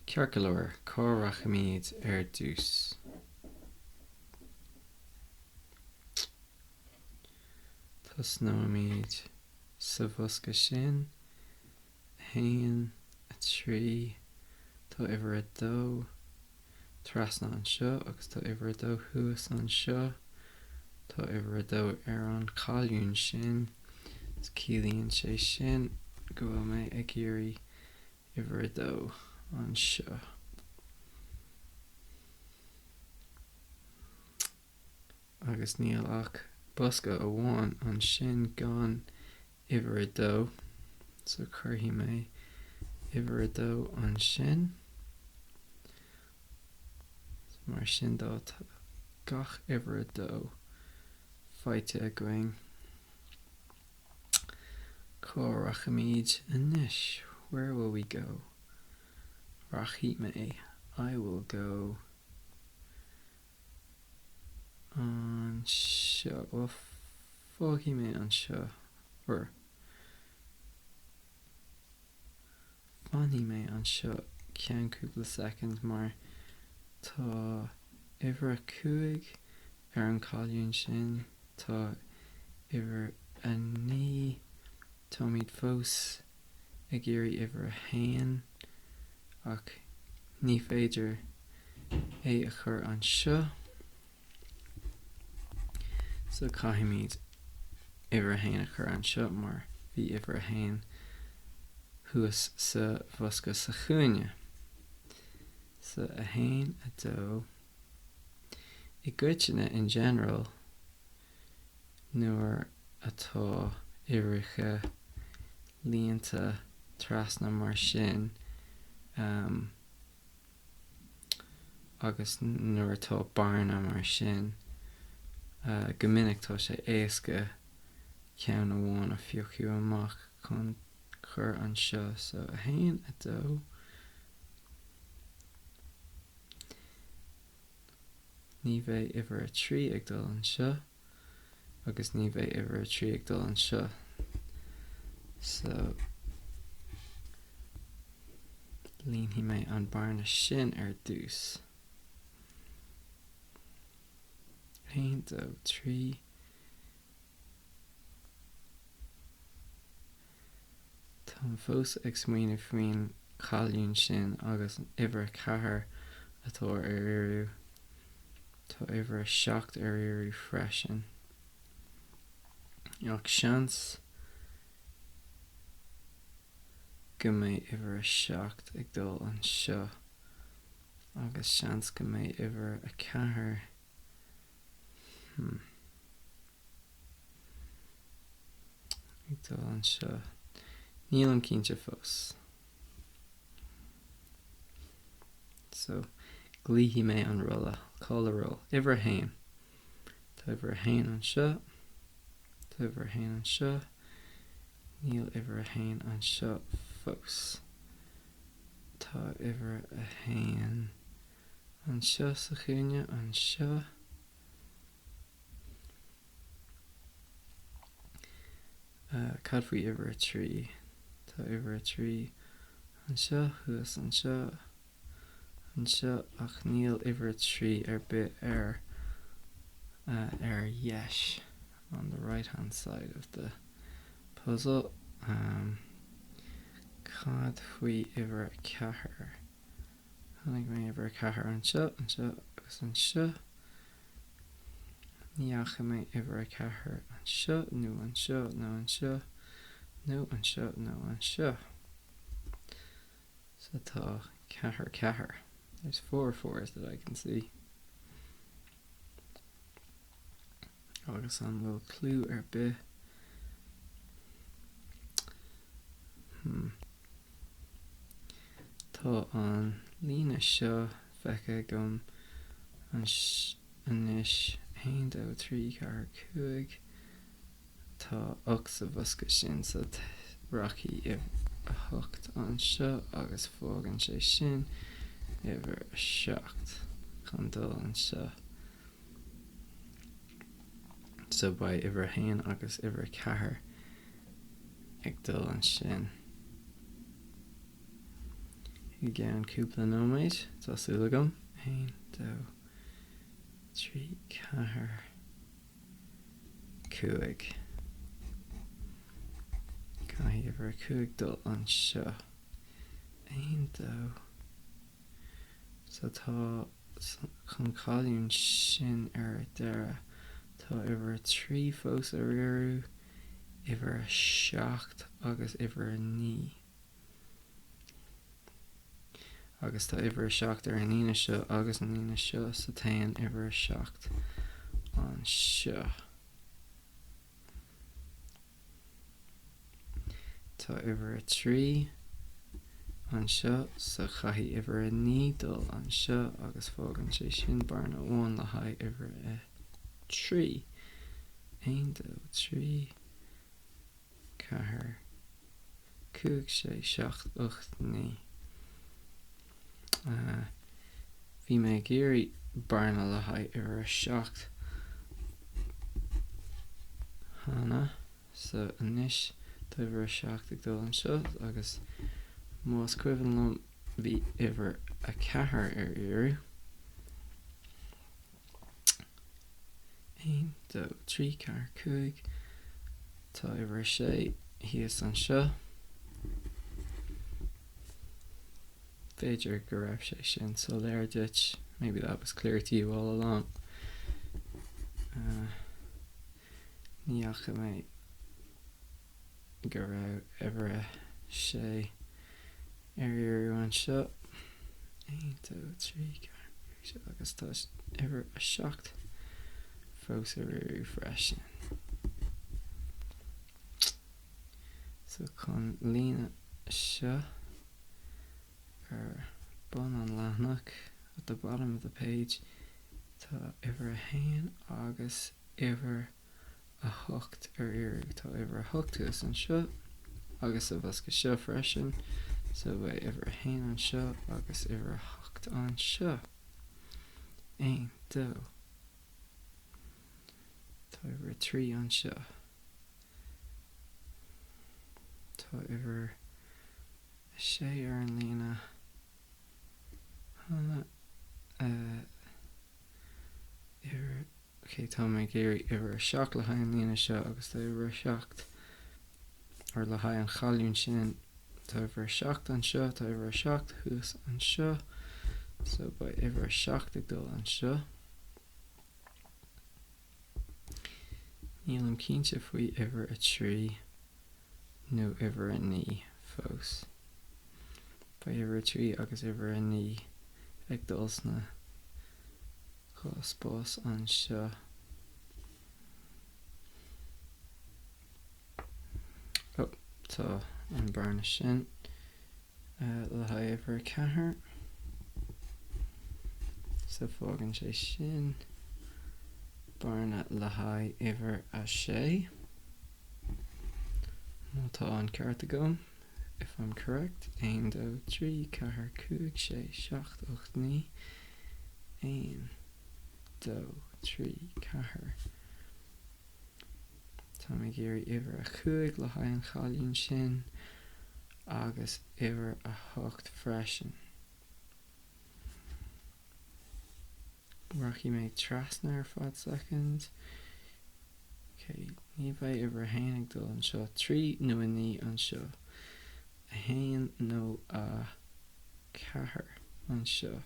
Ceart go leor, cá rachaimid ar dtús? Tosnóimid sa bhosca sin. 1, 3, tá uimhir 2 trasna anseo agus tá uimhir 2 thuas anseo. Tá uimhir 2 ar an cholún sin. Ciallaíonn sé sin go bhfuil mé ag iarraidh uimhir 2 anseo. Agus níl ach bosca amháin ansin gan uimhir 2, so cuirfidh mé uimhir 2 ansin. Mar sin de tá gach uimhir 2 faighte againn. Cá rachaimid anois? Where will we go? Rachaidh mé. I will go anseo. Well, fágfaidh mé anseo or fanfaidh mé anseo ceann cúpla soicind mar tá uimhir 5 ar an cholún sin, tá uimhir 9, táimid fós ag iarraidh uimhir 1 ach ní féidir é a chur anseo so caithfimid uimhir 1 a chur anseo mar bhí uimhir 1 thuas sa bhosca sa chúinne. So 1, 2, I gcoitinne, in general, nuair atá uimhreacha líonta trasna mar sin agus nuair atá bearna mar sin, go minic tá sé éasca ceann amháin a phiocadh amach chun cur anseo. So 1, 2. Ní bheidh uimhir 3 ag dul anseo agus ní bheidh uimhir 3 ag dul anseo. So líonfaidh mé an bearna sin ar dtús. 1, 2, 3. Táim fós ag smaoineamh faoin cholún sin agus an uimhir 4 atá ar iarraidh. Tá uimhir 7 ar iarraidh freisin. Ach seans go mbeidh uimhir 7 ag dul anseo agus seans go mbeidh uimhir 4. Hmm. Ag dul anseo. Nílim cinnte fós. So, glaofaidh mé an rolla. Call the roll. Uimhir 1. Tá uimhir 1 anseo. Tá uimhir 1 anseo. Níl uimhir 1 anseo fós. Tá uimhir 1 anseo sa chúinne anseo. Cad faoi uimhir 3? Tá uimhir 3 anseo, thuas anseo, anseo ach níl uimhir 3 ar bith ar ar dheis on the right hand side of the puzzle. Um, cad faoi uimhir 4? Chonaic mé uimhir 4 anseo, anseo agus anseo. Ní fhaca mé uimhir 4 anseo nó anseo nó anseo nó anseo nó anseo. So tá 4 4. There's four fours that I can see. Agus an bhfuil clue ar bith? Hmm. Tá an líne seo feicthe agam anois, 1, 2, 3, 4, 5, tá 8 sa bhosca sin so rachaidh uimhir 8 anseo agus fágann sé sin uimhir 7 chun dul anseo. So beidh uimhir 1 agus uimhir 4 ag dul ansin. I gceann cúpla nóiméad, tá súil agam. 1, 2, 3, 4, 5. Caithfidh uimhir a 5 dul anseo. 1, 2. So tá an colún sin ar deireadh. Tá uimhir a 3 fós ar iarraidh, uimhir a 7 agus uimhir a 9. Agus tá uimhir a 7 ar an líne seo agus an líne seo, so téann uimhir a 7 anseo. Tá uimhir a 3 anseo, so caithfidh uimhir a 9 dul anseo agus fágann sé sin bearna amháin le haghaidh uimhir a 3. 1, 2, 3. 4, 5, 6, 7, 8, 9. Bhí mé ag iarraidh bearna le haghaidh uimhir a 7 cheana, so anois tá uimhir a 7 ag dul anseo agus más cuimhin liom bhí uimhir a 4 ar iarraidh. 1, 2, 3, 4, 5. Tá uimhir a 6 thíos anseo. B'fhéidir go raibh sé sin soiléir duit. Maybe that was clear to you all along. Uh, ní fhaca mé go raibh uimhir a 6 ar iarraidh anseo. 1, 2, 3, 4, 5, 6 agus tá uimhir a 7 fós ar iarraidh freisin. So chun líne seo ar bun an leathanach at the bottom of the page tá uimhir a 1 agus uimhir 8 ar iarraidh. Tá uimhir a 8 thuas anseo agus sa bhosca seo freisin, so beidh uimhir a 1 anseo agus uimhir a 8 anseo. 1, 2. Tá uimhir a 3 anseo. Tá uimhir a 6 ar an líne cheana. Uimhir Ok, tá mé ag iarraidh uimhir a 7 le haghaidh an líne seo agus tá uimhir a 7 or le haghaidh an cholúin sin tá uimhir a 7 anseo, tá uimhir a 7 thuas anseo, so beidh uimhir a 7 ag dul anseo. Nílim cinnte faoi uimhir a 3 nó uimhir a 9 fós. Beidh uimhir a 3 agus uimhir a 9 ag dul sna 2 spás anseo. Oh, tá an bearna sin le haghaidh uimhir a 4. So fágann sé sin bearna le haghaidh uimhir a 6. Má tá an ceart agam, if I'm correct, 1, 2, 3, 4, 5, 6, 7, 8, 9, 1, 2, 3, 4. Táim ag iarraidh uimhir a 5 le haghaidh an cholúin sin agus uimhir a 8 freisin. Rachaidh mé trasna ar feadh soicind. Ok, ní bheidh uimhir a haon ag dul anseo. 3 nó 9 anseo. 1 nó 4 anseo.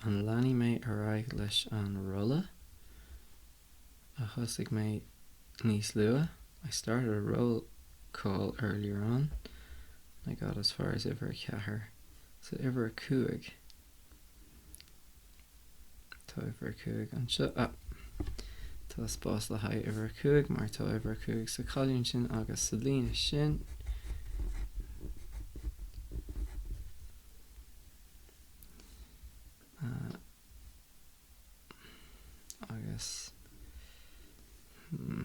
An leanfaidh mé ar aghaidh leis an rolla a thosaigh mé níos luaithe? I started a roll call earlier on. I got as far as uimhir a ceathair. So uimhir a cúig. Tá uimhir a cúig anseo. Ah! Tá spás le haghaidh uimhir a cúig mar tá uimhir a cúig sa cholún sin agus sa líne sin. Agus hmm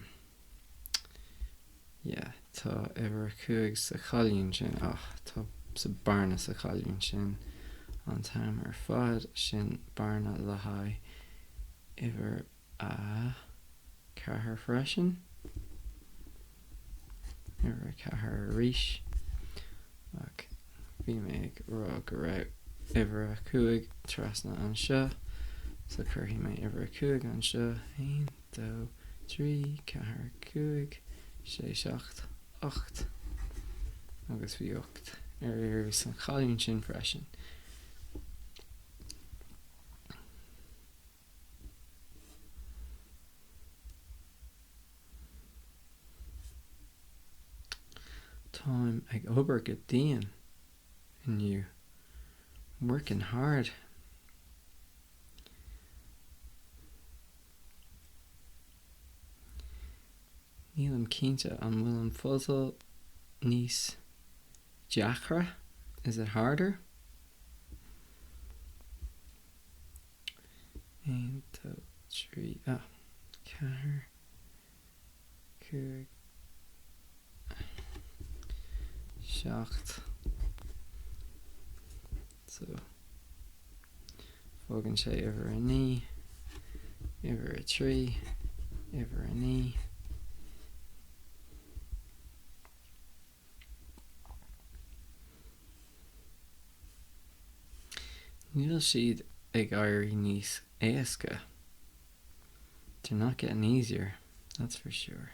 yeah tá uimhir a cúig sa cholún sin ach tá sa bearna sa cholún sin. an t-am ar fad, sin bearna le haghaidh uimhir a 4 freisin. Uimhir a 4 arís. Ach bhí mé ag rá go raibh uimhir a 5 trasna anseo, so cuirfidh mé uimhir a 5 anseo, 1, 2, 3, 4, 5, 6, 7, 8. Agus bhí 8 ar iarraidh san cholún sin freisin. Táim ag obair go dian inniu. Working hard. Nílim cinnte an bhfuil an phuzal níos deacra? Is it harder? 1, 2, 3, 4, 5, 7. So, fágann sé uimhir a 9, uimhir a 3, uimhir a 9. Níl siad ag éirí níos éasca. They're not getting easier, that's for sure.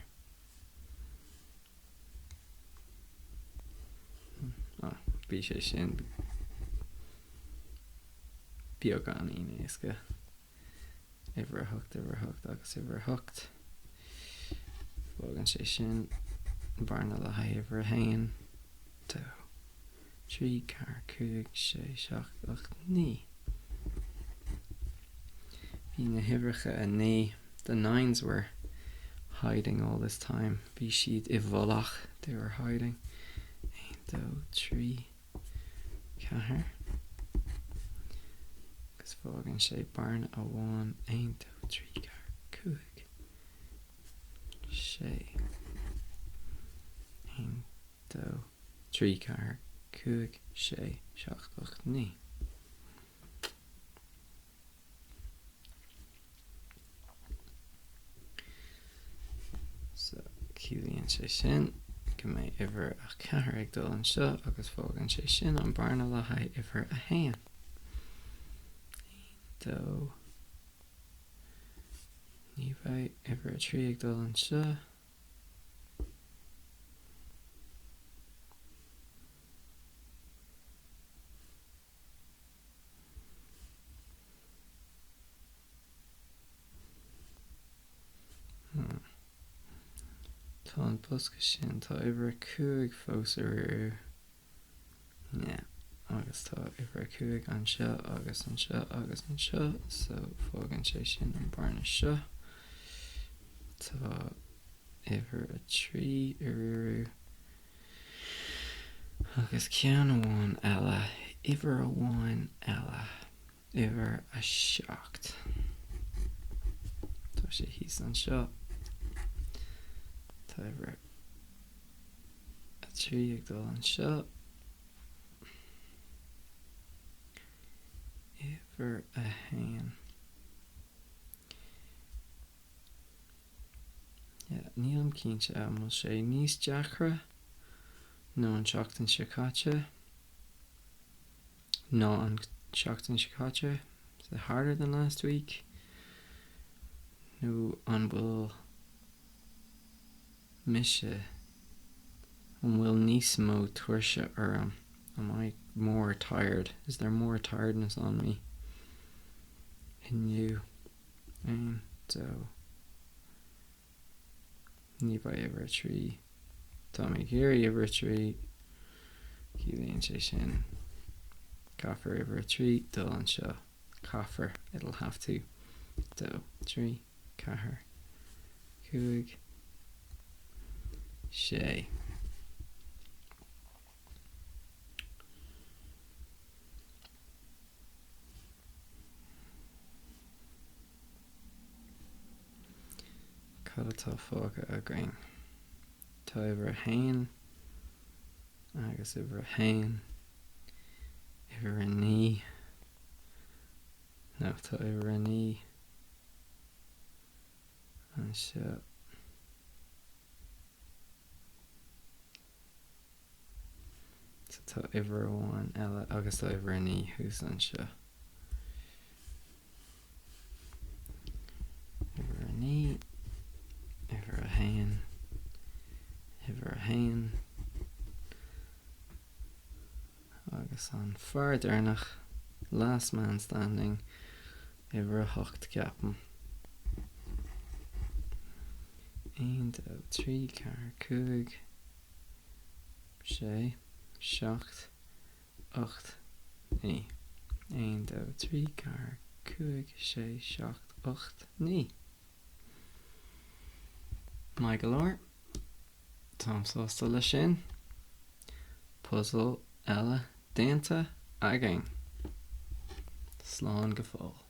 Ah, bhí sé sin beagáinín éasca. Uimhir a hocht, uimhir a hocht agus uimhir a hocht. Fágann sé sin bearna le haghaidh uimhir a haon, dó, 3, 4, 5, 6, 7, 8, 9. Bhí na huimhreacha 9, the nines were hiding all this time. Bhí siad i bhfolach, they were hiding. 1, 2, 3, 4. Agus fágann sé bearna amháin, 1, 2, 3, 4, 5, 6. 1, 2, 3, 4, 5, 6, 7, 8, 9. So, ciallaíonn sé sin go mbeidh uimhir a 4 ag dul anseo agus fágann sé sin an bearna le haghaidh uimhir a 1. 1, 2, Ní bheidh uimhir a 3 ag dul anseo. Tá an bosca sin, tá uimhir a 5 fós ar iarraidh. Yeah. Agus tá uimhir a 5 anseo agus anseo agus anseo, so fágann sé sin an bearna seo. Tá uimhir a 3 ar iarraidh. Agus ceann amháin eile, uimhir amháin eile, uimhir a 7. Tá sé thíos anseo. Tá uimhir a 3 ag dul anseo. Uimhir a 1. Yeah, nílim cinnte an bhfuil sé níos deacra ná an tseachtain seo caite ná an tseachtain seo caite, is it harder than last week? Nó an bhfuil mise, an bhfuil níos mó tuirse orm, am I more tired, is there more tiredness on me inniu? 1, 2. Ní bheidh uimhir a 3. Tá mé ag iarraidh uimhir a 3. Ciallaíonn sé sin. Caithfear uimhir a 3 dul anseo. Caithfear. It'll have to. 2, 3, 4, 5, 6. Cad atá fágtha againn? Tá uimhir a haon agus uimhir a haon, uimhir a naoi. Tá uimhir a 9 anseo. So tá uimhir amháin eile agus tá uimhir a 9 thuas anseo. Uimhir a 9, uimhir a 1, uimhir a 1. Agus an fear deireanach, last man standing, uimhir a hocht ceapaim. 1, 2, 3, 4, 5, 6, 7, 8, 9. 1, 2, 3, 4, 5, 6, 7, 8, 9. Maith go leor. Táim sásta leis sin. Puzal eile déanta againn. Slán go fóill.